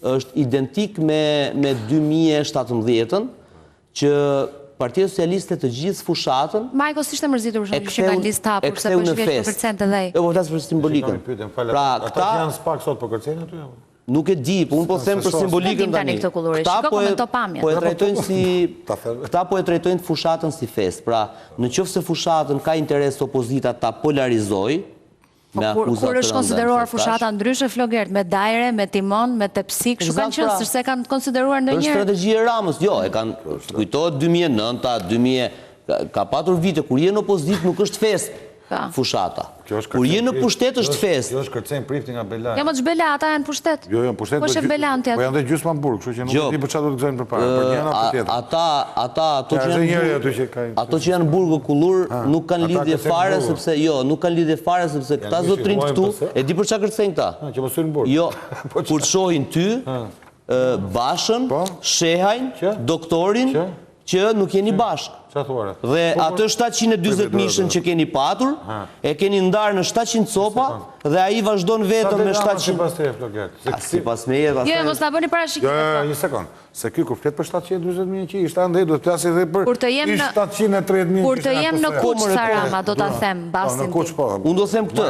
Është identik me me 2017-ën që Partia Socialiste të gjithë fushatën Majko s'ishte mërzitur për shembull që kanë listë hapur se po shkon po kërcente dhe ai. Jo, po flas për simbolikën. Pra, këta që janë SPAK sot po kërcejnë aty apo? Nuk e di, po unë po them për simbolikën tani. Këta po e po e trajtojnë si këta po e trajtojnë fushatën si festë. Pra, në qoftë se fushatën ka interes opozita ta polarizojë, Po me kur, kur është konsideruar fushata ndryshe Flogert, me dajre, me timon, me tepsi, kështu kanë qenë, pra, s'e kanë konsideruar ndonjëherë. Është strategji e Ramës, jo, e kanë, kujtohet 2009-a, 2000, ka patur vite kur je në opozitë nuk është festë po. fushata. Kur je në pushtet është festë. Kjo është kërcen prifti nga Bela. Jo, mo ç'bela, ata janë pushtet. Jo, jo, pushtet. Po shef Belan ti aty. Po janë dhe gjysma në burg, kështu që nuk e di për çfarë do të gëzojnë përpara, për njërin apo tjetrin. Ata, ata, ato që janë burg, ato që janë në burg o Kullur nuk kanë lidhje fare sepse jo, nuk kanë lidhje fare sepse këta zotërinjtë këtu, e di për çfarë kërcejnë këta? Që mos hyjnë në burg. Jo, po kur të shohin ty, Bashën, po? Shehajn, doktorin, që nuk jeni bashkë. Ça thua re? Dhe po, atë 740 mijëshen që keni patur, e keni ndarë në 700 copa dhe ai vazhdon vetëm me 700. Sa sipas teje Flogert? Se sipas meje pastaj. Jo, mos na bëni parashikime. Jo, jo, një sekond. Se ky kur flet për 740 mijë që ishte andej duhet të flasë edhe për Kur të jem në 730 mijë Kur të jem në Kuç tha Rama, do ta them bastin tim. Po. Unë do them këtë.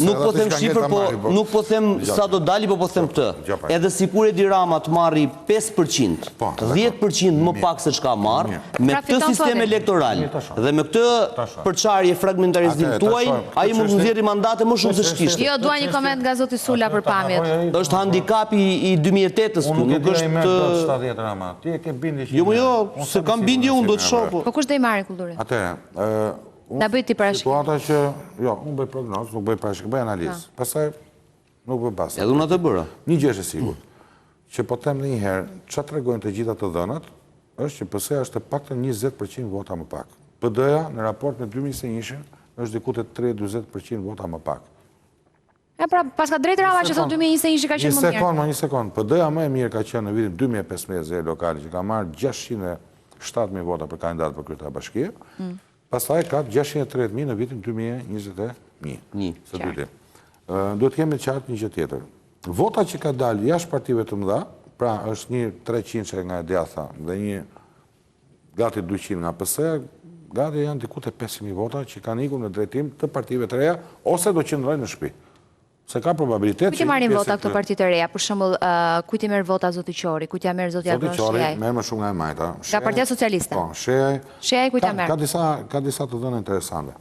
Nuk po them shifër, po, po nuk po them sa do dali, po po them këtë. Edhe sikur Edi Rama të marri 5%, 10% më pak se ç'ka marrë, me pra, këtë sistem elektoral dhe me këtë përçarje fragmentarizim tuaj, ai mund të nxjerrë mandate më shumë se ç'kishte. Jo, dua një koment nga zoti Sula për pamjet. Është handikapi i 2008-ës ky, nuk është Unë nuk e di ai merr 70 Rama. Ti e ke bindje që Jo, jo, s'e kam bindje unë do të shoh. Po, po kush do i marrë Kulluri? Atëherë, ë Na bëj ti parashikim. Situata që, jo, unë bëj prognozë, nuk bëj parashikim, bëj analizë. Pastaj nuk bëj bast. Edhe unë atë bëra. Një gjë është e sigurt, që po them edhe një herë, ça tregojnë të gjitha të dhënat, është që PS-ja është të paktën 20% vota më pak. PD-ja në raport me 2021-shin është diku te 30-40% vota më pak. E pra, paska drejtë Rama që thotë 2021 ka qenë më mirë. Një sekond, një sekond. PD-ja më e mirë ka qenë në vitin 2015 zgjedhje lokale që ka marrë 607.000 vota për kandidat për kryetar bashkie. Mm. Pastaj ka 630.000 në vitin 2021. Së dyti. Duhet të kemi qartë një gjë tjetër. Vota që ka dalë jashtë partive të mëdha, pra është një 300 nga e djathta dhe një gati 200 nga PS, gati janë diku te 500.000 vota që kanë ikur në drejtim të partive të reja ose do qëndrojnë në shtëpi. Se ka probabilitet Kujt i marrin vota këto partitë e reja? Për shembull, kujt i merr vota zoti Qori, kujt ia merr zoti Agron Shehaj? Zoti Qori merr më shumë nga e majta. Nga Partia Socialiste. Po, Shehaj. Shehaj kujt ia merr? Ka disa ka disa të dhëna interesante.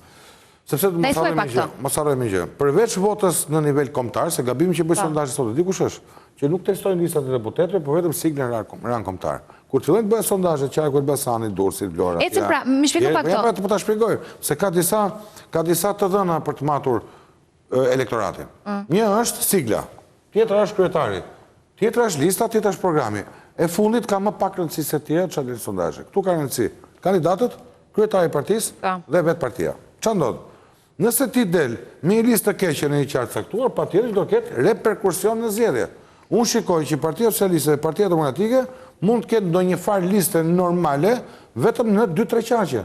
Sepse mos harrojmë një gjë, mos harrojmë një gjë. Përveç votës në nivel kombëtar, se gabimi që bëjnë po. sondazhet sot, e di kush është? Që nuk testojnë listat e deputetëve, por vetëm siglën rang kombëtar. Kur të fillojnë të bëhen sondazhet qarku Elbasanit, Durrësit, Vlora, Ecim pra, më shpjego pak këto. Ja, po ta shpjegoj, se ka disa ka disa të dhëna për të matur elektoratin. Mm. Një është sigla, tjetra është kryetari, tjetra është lista, tjetra është programi. E fundit ka më pak rëndësi se të tjerat çfarë del sondazhe. Këtu ka rëndësi kandidatët, kryetari i partisë po. dhe vetë partia. Ça ndodh? Nëse ti del me një listë të keqe në një qark të caktuar, patjetër që do ketë reperkusion në zgjedhje. Unë shikoj që Partia Socialiste dhe Partia Demokratike mund të ketë ndonjë farë liste normale vetëm në 2-3 qarqe.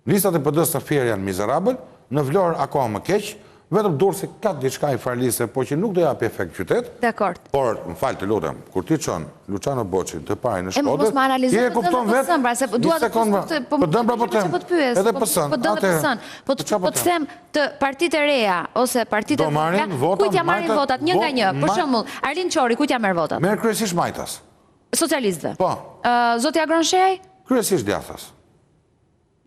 Listat e PD-së në Fier janë mizerabël, në Vlorë akoma më keq, vetëm Durrësi ka diçka një farë liste, po që nuk do japi efekt në qytet. Dakord. Por, më fal, të lutem, kur ti çon Luçiano Boçin të parin në E mos Shkodër, ma ti analizo e PD-n kupton dhe vetë, PS-n, pra se një dua të sekondë, pyes këtë, po më PD-n pra po po them, po të pyes, edhe po PS-n, PD dhe atëherë, PS-n. Po po të çfarë po po të them? them të partitë e reja ose partitë Do e vogla, marrin vota kujt ja marrin majta, votat një vo, nga një. Për ma, shembull, Arlind Qori kujt ja merr votat? merr kryesisht majtas. Socialistëve. Po. Ë zoti Agron Shehaj? Kryesisht djathtas.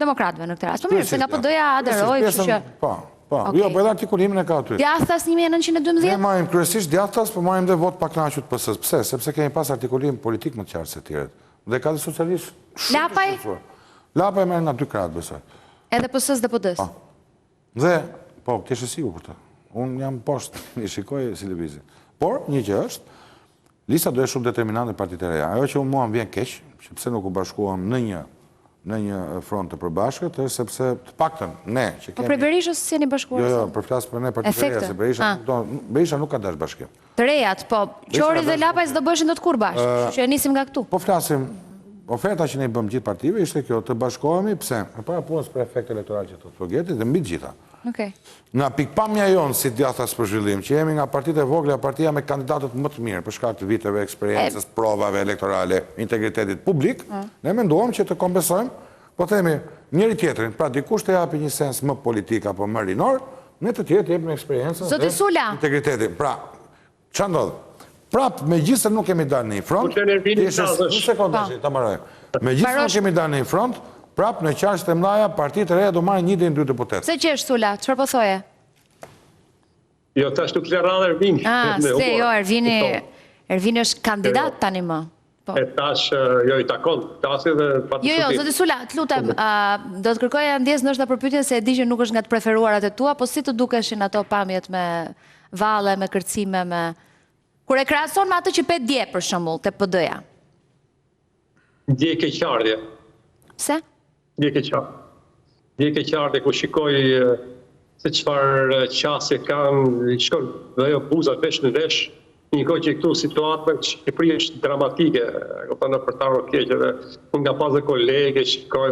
Demokratëve në këtë rast. Po mirë, se nga PD-ja aderoi, kështu që. Po, po. Jo, po edhe artikulimin e ka aty. Djathtas 1912? Ne marrim kryesisht djathtas, po marrim dhe votë pakënaqur të PS-së. Pse? Sepse kemi pas artikulim politik më të qartë se të tjerët. Dhe ka dhe socialistë shumë të shqetësuar. Lapaj merr nga dy krahët, besoj. Edhe PS-së dhe PD-së. Po. Dhe, po, të jesh e sigurt për të. Unë jam poshtë, i shikoj si lëvizin. Por, një gjë është, lista do jetë shumë determinante partitë e reja. Ajo që mua më vjen keq, që pse nuk u bashkuam në një në një front të përbashkët, është sepse të paktën ne që po, kemi... Po prej Berishës si jeni bashkuar? Jo, jo, po flas për ne partitë e reja, se Berisha nuk do, Berisha nuk ka dash bashkim. Të rejat, po, Qori dhe Lapaj s'do bëheshin dot kurrë bashkë, kështu që e nisim nga këtu. Po flasim, oferta që ne i bëmë gjithë partive ishte kjo, të bashkohemi, pse? E para punës për efekt elektoral që thotë Flogerti dhe mbi të gjitha. Okej. Nga pikëpamja jonë si Djathtas për Zhvillim, që jemi nga partitë e vogla, partia me kandidatët më të mirë për shkak të viteve, eksperiencës, provave elektorale, integritetit publik, ne menduam që të kompensojmë, po themi, njëri-tjetrin, pra dikush të japi një sens më politik apo më rinor, ne të tjerët të jepim eksperiencën dhe integritetin. Pra, Ça ndodh? Prapë, megjithëse nuk kemi dalë në një front, një sekondë tash, ta mbaroj. Megjithëse nuk kemi dalë në një front, prapë në qarqet e mëdha, partitë e reja do marrin një deri në dy deputetë. Pse qesh Sula? Çfarë po thoje? Jo, tash nuk le radhë Ervini. Ah, se jo, Ervini, Ervini është kandidat tani më. Po. E tash jo i takon, tasi dhe pa Jo, jo, zoti Sula, të lutem, do të kërkoja ndjesë ndoshta për pyetjen se e di që nuk është nga të preferuarat e tua, po si të dukeshin ato pamjet me valle, me kërcime, me Kur e krahason me atë që pe dje për shembull te PD-ja? Ndjej keqardhje. Pse? Ndjej keqardhje. Ndjej keqardhje kur shikoj se çfarë qasje kanë, shkon dhe ajo buza vesh në vesh, në një kohë që këtu situata në Shqipëri është dramatike, e kupton për të ardhur keq edhe unë nga pas dhe kolegë shikoj,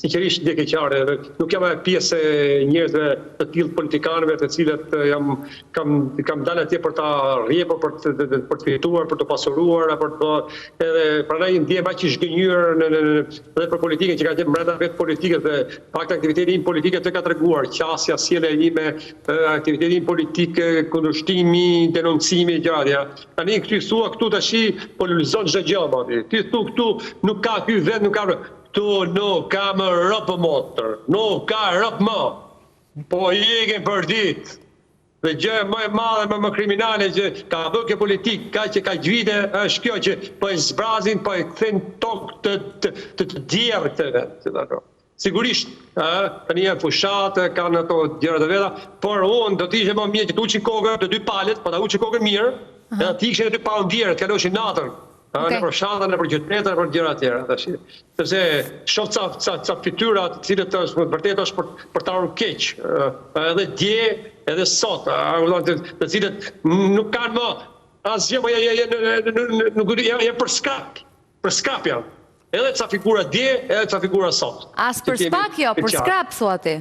sinqerisht ndjej keqardhje edhe nuk jam ajo pjesë e njerëzve të tillë politikanëve të cilët jam kam kam dalë atje për ta rrjepur, për të për të fituar, për të pasuruar, për të edhe prandaj ndjehem aq i zhgënjyer në në dhe për politikën që ka qenë brenda vetë politikës dhe fakt aktiviteti im politik atë ka treguar, qasja, sjellja ime, aktiviteti im politik, kundërshtimi, denoncimi e gjëra tjera. Tani këty thua këtu tashi po lulëzon çdo gjë moti. Ti thu këtu nuk ka ky vend nuk ka këtu nuk ka më rob motër. Nuk ka rob më. Po ikin për ditë. Dhe gjëja më e madhe më më kriminale që ka bërë kjo politikë kaq e kaq vite është kjo që po e zbrazin, po e kthejnë tokë të të të, të djerrë këtë vend, si ta Sigurisht, ë, tani janë fushatë, kanë ato gjërat e veta, por unë do të ishte më mirë që të ulshin kokën të dy palët, po ta ulshin kokën mirë, edhe të ikshin aty pa u ndjerë, të kaloshin natën. Ëh, okay. nëpër fshatra, nëpër qytete, nëpër gjëra të tjera tash. Sepse shoh ca ca ca fytyra të cilët është me të vërtetë është për për të ardhur keq. Edhe dje, edhe sot, a kupton të, të cilët nuk kanë më asgjë, po ja ja nuk janë janë për skrap. Për skrap janë. Edhe ca figura dje, edhe ca figura sot. As për spak jo, për skrap thua ti.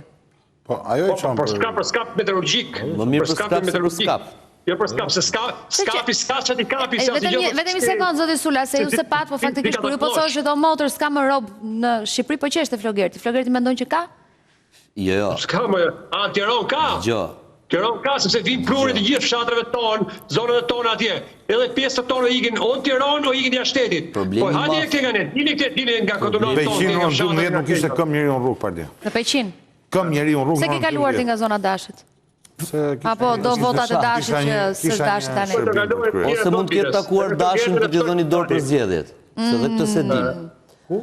Po, ajo e po, çon për skrap, për skrap meteorologjik. Më mirë për skrap se për skap. Jo për skrap, se ska, skapi s'ka ça t'i kapi, se asgjë. Vetëm një, vetëm një sekond zoti Sula, se ju s'e patë, po faktikisht kur ju po thoshit o motër s'ka më rob në Shqipëri, po qeshte Flogerti. Flogerti mendon që ka? Jo, jo. S'ka më, a Tiranë ka? Jo. Tiranë ka sepse vijnë pluhuri të gjithë fshatrave tonë, zonave tona atje. Edhe pjesët tona ikin o në Tiranë o ikin jashtë shtetit. Po hajde këtej nga ne, dilni këtej, dilni nga kotunat tonë. Peqin në 12 nuk ishte këmbë njeriu në rrugë pardje. Në Peqin. Këmbë njeriu në rrugë. Pse ke kaluar ti nga zona Dashit? Apo do votat e Dashit që s'është Dashi tani. Ose mund të ketë takuar Dashin për t'i dhënë dorë për zgjedhjet. Se dhe këtë s'e dim. Ku?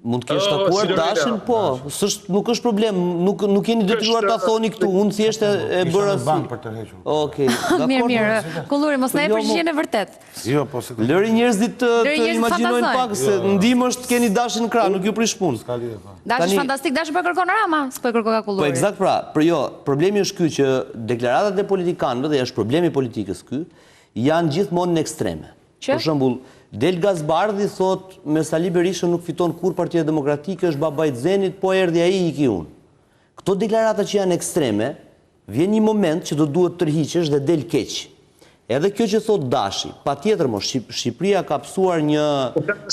Mund të kesh takuar Dashin, po, s'është nuk është problem, nuk nuk jeni detyruar ta thoni këtu, unë thjesht e, e bëra si. Bank për tërhequr. Okej, dakord. Mirë, mirë. Kulluri, mos na jep jo, përgjigjen e vërtetë. Jo, po se. Lëri njerëzit të, të imagjinojnë pak se jo, jo. ndihmë është të keni Dashin në krah, nuk ju prish punë. S'ka lidhje po. Dashi është fantastik, Dashin po e kërkon Rama, s'po e kërkoka Kulluri. Po ekzakt pra, për jo, problemi është ky që deklaratat e politikanëve dhe është problemi i politikës ky, janë gjithmonë në ekstreme. Që? Për shembull, del Gaz Bardhi thotë me Sali Berishën nuk fiton kurrë Partia Demokratike, është babai i Zenit, po erdhi ai iki unë. Këto deklarata që janë ekstreme, vjen një moment që do duhet të tërhiqesh dhe del keq. Edhe kjo që thotë Dashi, patjetër mo, Shqipëria ka pësuar një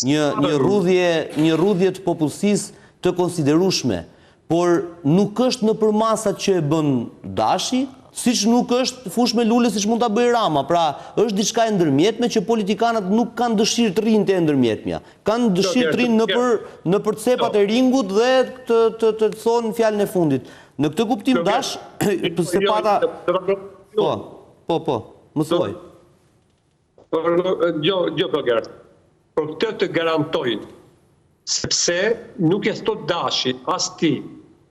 një një rrudhje, një rrudhje të popullsisë të konsiderueshme. Por nuk është në përmasat që e bën Dashi, siç nuk është fushë me lule siç mund ta bëjë Rama. Pra, është diçka e ndërmjetme që politikanët nuk kanë dëshirë të rrinë te e ndërmjetmja. Kanë dëshirë të rrinë nëpër nëpër cepat e ringut dhe të të të thonë fjalën e fundit. Në këtë kuptim Dash, se pata Po, po, po, më thuaj. Jo, jo Flogert. Për këtë të garantoj, sepse nuk e thot Dashi, as ti,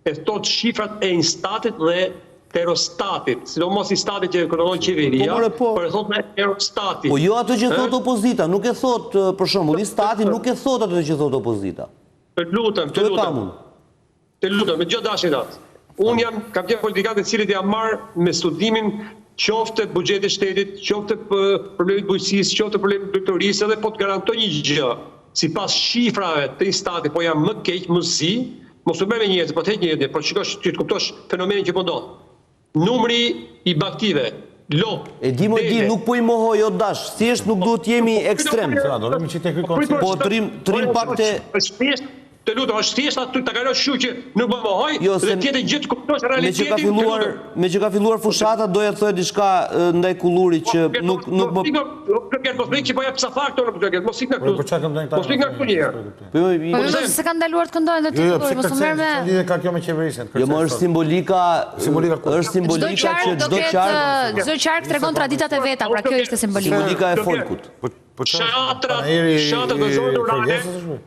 e thot shifrat e Instatit dhe të Eurostatit, sidomos Instatit që e kontrollon qeveria, po, po. por e thot me Eurostati. Po jo atë që thot opozita, nuk e thot, për shembull, Instati nuk e thot atë që thot opozita. Të lutem, të lutem. Të lutem, me gjithë dashurinë atë. Unë jam, kam qenë politikan të cilit jam marrë me studimin qoftë të buxhetit të shtetit, qoftë të problemit të bujqësisë, qoftë të problemit të blegtorisë, edhe po të garantoj një gjë, sipas shifrave të Instatit, po jam më keq, më zi, Mos u merr me njerëzit, po të heq njerëzit, po të shikosh që të kuptosh fenomenin që po ndodh. Numri i bagëtive, lopë, E di mo e di, dele. nuk po i mohoj o Dash, thjesht nuk duhet të jemi ekstrem. Sa do rrimë që te ky koncept. Po të rrim, të rrim pak te Është thjesht, të lutem, është thjesht aty ta kalosh kështu që nuk po mohoj Jo, se dhe tjetër gjë të kuptosh me që ka realitetin, të filluar, lutem. me që ka filluar fushata doja të thoja diçka ndaj Kullurit që nuk nuk më Mos mos më ik që po jap ca fakte unë po mos ik nga Po këtu. çka këndojnë këta? Mos ik nga këtu një herë. Po jo, Po jo, se kanë ndaluar të këndojnë dhe ti Jo, jo, pse mos u kërcen? merr me Çfarë lidhje ka kjo me qeverisjen? Jo, më është simbolika, Simbolika ku? është Çdo simbolika që qark do çdo ketë qark çdo qark tregon traditat e veta, pra kjo ishte simbolika. simbolika e folkut. Po po çfarë? Shatrat, Panairi shatrat dhe zonat rurale. Fërgesës është?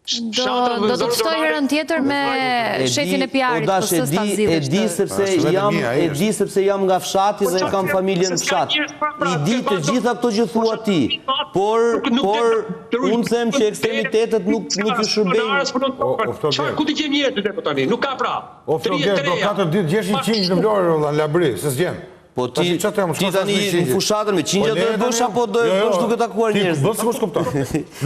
Do Shatrat dhe do të zonat ftoj rurale. herën tjetër me E di, shefin e o PR-it, po dash, e s'është ta di, e zgjidhësh di këtë. sepse Është vetëm jam, mia, ai e është. di sepse jam nga fshati Po dhe çfarë kam se- familjen se në s'ka fshat. njerëz pra, pra, I di ke të vazhdo- gjitha këto që thua ti, por Nuk- nuk por të- të- unë them që ekstremitetet nuk nuk ju shërbejnë. O- o, Floger. Çfarë ku ti gjejmë njerëz të po tani? Nuk ka pra. O Floger, do katër ditë gjesh një qingj në Vlorë, vëlla, në Labri, se s'gjen. Po ti Tash, çfarë them, ti shkon tani tash me në fushatën me qingja Po do e le bësh tani, apo do e jo, jo, bësh duke takuar ti njerëz? Bën sikur s'kupton.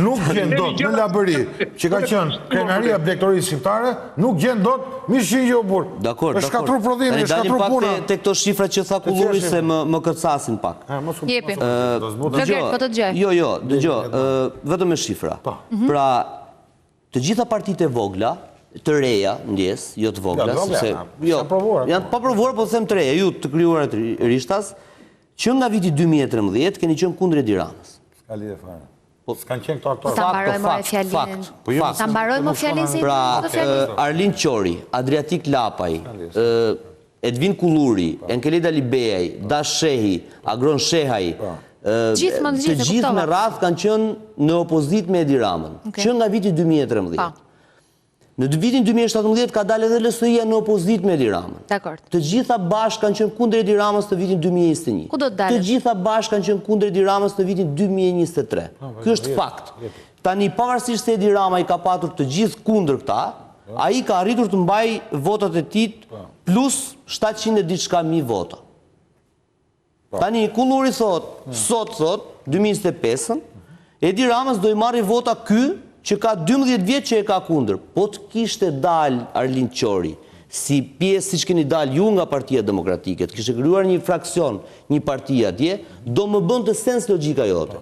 Nuk gjen dot në Labëri, që ka qenë krenaria blegtorisë shqiptare, nuk gjen dot mish qingje o burr. Dakor, Është dakor. shkatru prodhimi, Tani është dalim shkatru pak puna. te, te këto shifra që tha Kulluri shifra? se më më kërcasin pak. Ha, mos u Jepi. mos u- do zbutem. Floger, po të dëgjoj. Jo, jo, dëgjoj, ë, vetëm me shifra. Po. Pra, të gjitha partitë e vogla, të reja, ndjes, jo të vogla, Jo, të vogla, sepse janë, s'janë provuar. Janë pa provuar, po them të reja, ju të krijuara të rishtas, që nga viti 2013 keni qenë kundër Edi Ramës. S'ka lidhje fare. Po- S'kan qenë këto aktorë. Ta Fakt, mbaroj more fakt, fjalinë. fakt, Po jo, fakt. Ta mbaroj më fjalinë se i Pra, të fjalinë. ë, Arlind Qori, Adriatik Lapaj, ë, Edvin Kulluri, Enkeleda Alibeaj, Dash Shehi, Agron Shehaj, ë, Gjithë, më të gjithë, e gjithë kuptova. me radhë kanë qenë në opozitë me Edi Ramën, Okej. që nga viti 2013. Pa. Në vitin 2017 ka dalë edhe LSI-ja në opozitë me Edi Ramën. Dakor. Të gjitha bashkë kanë qenë kundër Edi Ramës në vitin 2021. Ku do të dalësh? Të gjitha bashkë kanë qenë kundër Edi Ramës në vitin 2023. Ky është fakt. Tani pavarësisht se Edi Rama i ka patur të gjithë kundër këta, ai ka arritur të mbajë votat e tij plus 700 e diçka mijë vota. Tani Kulluri thot, sot thot, 2025-ën, Edi Ramës do i marrë vota ky që ka 12 vjet që e ka kundër. Po të kishte dal Arlind Qori, si pjesë siç keni dalë ju nga Partia Demokratike, të kishte krijuar një fraksion, një parti atje, do më bënte sens logjika jote.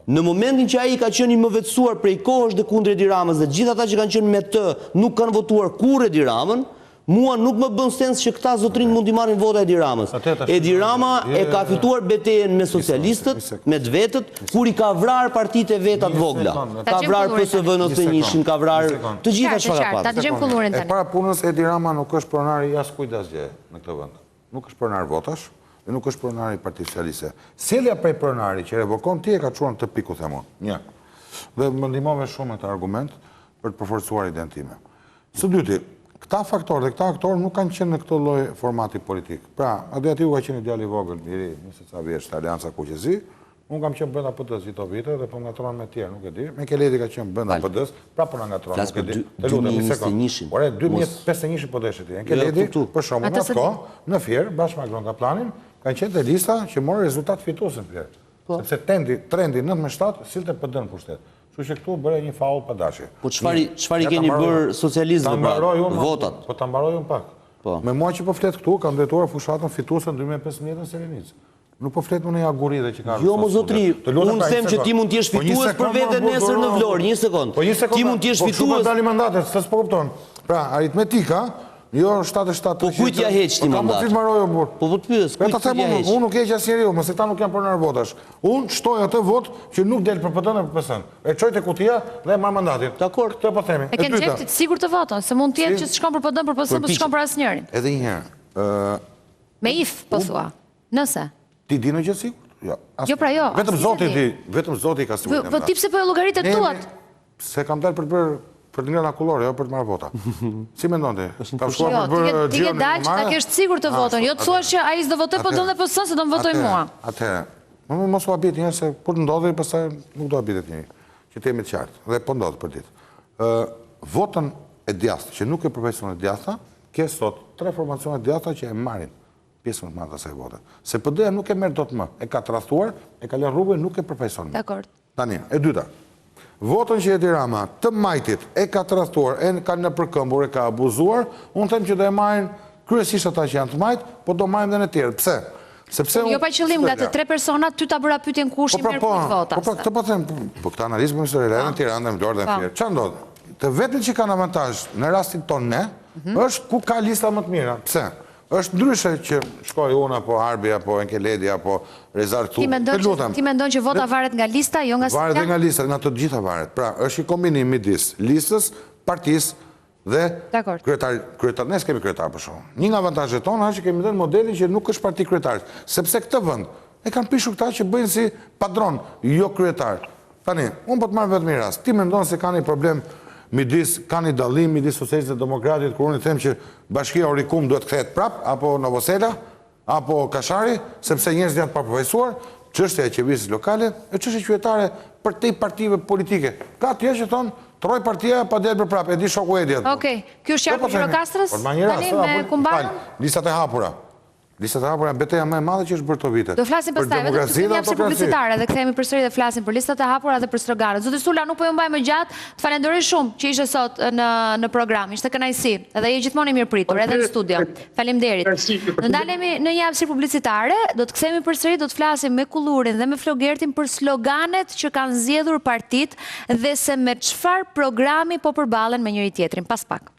Në momentin që ai ka qenë i më vetësuar prej kohësh dhe kundër Edi Ramës dhe gjithë ata që kanë qenë me të nuk kanë votuar kurrë Edi Ramën, mua nuk më bën sens që këta zotrin mund t'i marrin vota Edi Ramës. Atë tash- Edi Rama e ka fituar betejën me socialistët, një sekond. me të vetët, kur i ka vrarë partitë e veta të Një vogla. sekond, Ka Ta gjejmë vrarë Kullurin PSV tani. 91-shin, ka vrarë Një sekond. të gjitha Qartë, çfarë ka qartë, ta pasur. dëgjojmë Kullurin E tani. para punës Edi Rama nuk është pronari i askujt asgjë në këtë vend. Nuk është pronar votash dhe nuk është pronari i Partisë Socialiste. Sjellja prej pronari që revokon ti e ka çuar në këtë pikë, ku them unë. Një. Dhe më ndihmove shumë me këtë argument për të përforcuar idenë time. Së dyti, këta faktorë dhe këta aktorë nuk kanë qenë në këtë lloj formati politik. Pra, Adriatiku ka qenë një djalë i vogël, i ri, 20 ca vjeç, te Aleanca Kuqezi. Unë kam qenë brenda PD-s gjithë vite dhe po ngatron me tjerë, nuk e di. Mekeledi ka qenë brenda PD-s, prapë po na ngatron, Flas nuk e për di. dy- Të lutem, një sekond. 2021-shin. Ore, 2051-shin po deshe ti. Enkeledi, Jo, këtu, këtu. për shembull, Atë në se atë kohë, në Fier, bashkë me Agron Kaplanin, kanë qenë te lista që morën rezultat fitues në Fier. Po. Sepse trendi, trendi 97 sillte PD në pushtet. Kështu që këtu bëre një faull pa dashje. Po çfarë çfarë i Ja, ta keni mbaroj bërë unë. socialistëve Ta pra? mbaroj unë, Votat. Po ta mbaroj unë pak. Po. Me mua që po flet këtu, kam drejtuar fushatën fituese në 2015 në Selenicë. Nuk po flet më në një aguride që ka Jo, ardhur mo sot zotri, studio. Të lutem unë pra, një them që sekond. ti mund të jesh Po një fitues për sekond, veten mo, nesër në burr, Vlorë, një sekond. Po një sekond. Ti mund të jesh po kështu po fitues. dalin mandatet, se s'po kupton. Pra, aritmetika, jo 77 Po kujt ja heq ti Po ka mandatin? mundësi të mbaroj o burr. Po po të pyes, Po kujt ta them ja unë, heq? unë nuk heq asnjeriu, mos e këta nuk janë pronar votash. Unë shtoj atë votë që nuk del për PD-n dhe për PS-n. E çoj te kutia dhe e marr mandatin. Dakor. Këtë po themi. E kanë dyta, qejf të sigurt të votën, se mund të jetë që s'shkon për PD-n, për PS-n, po s'shkon për asnjërin. Edhe një herë, ë Me if, po thua. Nëse. ti di në gjë sigurt? Jo. asnjë. Jo, pra jo, Vetëm asnjë Zoti s'e di. di, vetëm Zoti ka Po sigurinë. po ti pse po e llogaritet Ne jemi- tuat? Se kam dalë për të bërë për të ngrënë akullore, jo për të marrë vota. Si mendon ti? Kam shkuar Jo, për të ti bërë ke ti ke xhiron në dalë që ta Kumare? kesh sigurt të votën. Jo të thuash që ai s'do votoj PD-n dhe PS-n se do më votoj Atëherë, mua. Atëherë, më më mos u habit një herë se kur të ndodhi pastaj nuk do habitet njeri. Që të jemi të qartë dhe po ndodh për ditë. Ë votën e djathtë që nuk e përfaqëson e djathta, ke sot tre formacione të djathta që e marrin pjesën më të madhe të asaj vote. Se PD-ja nuk e merr dot më, e ka tradhtuar, e ka lënë rrugën, nuk e përfaqëson më. Dakor. Tani, e dyta. Votën që Edi Rama të majtit e ka tradhtuar, e ka nëpërkëmbur, e ka abuzuar, unë them që do e marrin kryesisht ata që janë të majtë, po do marrim dhe ne të tjerët. Pse? Sepse unë jo pa qëllim nga të tre personat ty ta bëra pyetjen kush i merr kujt vota. Po pra, këtë po them, po këtë analizë po më edhe në Tiranë, dhe në Vlorë dhe në Fier. Çfarë ndodh? Të vetmit që kanë avantazh në rastin tonë ne, mhm. është ku ka lista më të mira. Pse? Është ndryshe që shkoj unë apo Arbi apo Enkeledi apo Rezar këtu. Të lutem. Ti mendon që vota varet nga lista, jo nga sigla? Varet dhe nga lista, nga të gjitha varet. Pra, është një kombinim midis listës, partisë dhe kryetarit. Kryetar, ne s'kemi kryetar për shembull. Një nga avantazhet tona është që kemi dhënë modelin që nuk është parti kryetarësh, sepse këtë vend e kanë prishur këta që bëjnë si padron, jo kryetar. Tani, unë po të marr vetëm një rast. Ti mendon se ka një problem midis, ka një dallim midis socialistit dhe demokratit kur unë i them që bashkia Orikum duhet të kthehet prapë apo Novosela apo Kashari, sepse njerëzit janë të papërfaqësuar, çështja e qeverisjes lokale është çështje qytetare përtej partive politike. Ka të tjerë që thonë, të rrojë partia pa djajtë prapë, e di shoku Edi atë punë. Okej. Ky është qarku i Gjirokastrës? Tani me Kumbarën? Listat e hapura. Listat e hapura janë beteja më e madhe që është bërë këto vite. Do flasim pastaj, vetëm të kemi hapësirë publicitare dhe kthehemi përsëri dhe flasim për listat e hapura dhe për sloganet. Zoti Sula, nuk po ju mbaj më gjatë, të falenderoj shumë që ishe sot në në program. Ishte kënaqësi dhe je gjithmonë i mirëpritur edhe në studio. Faleminderit. Do ndalemi në një hapësirë publicitare, do të kthehemi përsëri, do të flasim me Kullurin dhe me Flogertin për sloganet që kanë zgjedhur partitë dhe se me çfarë programi po përballen me njëri-tjetrin. Pas pak.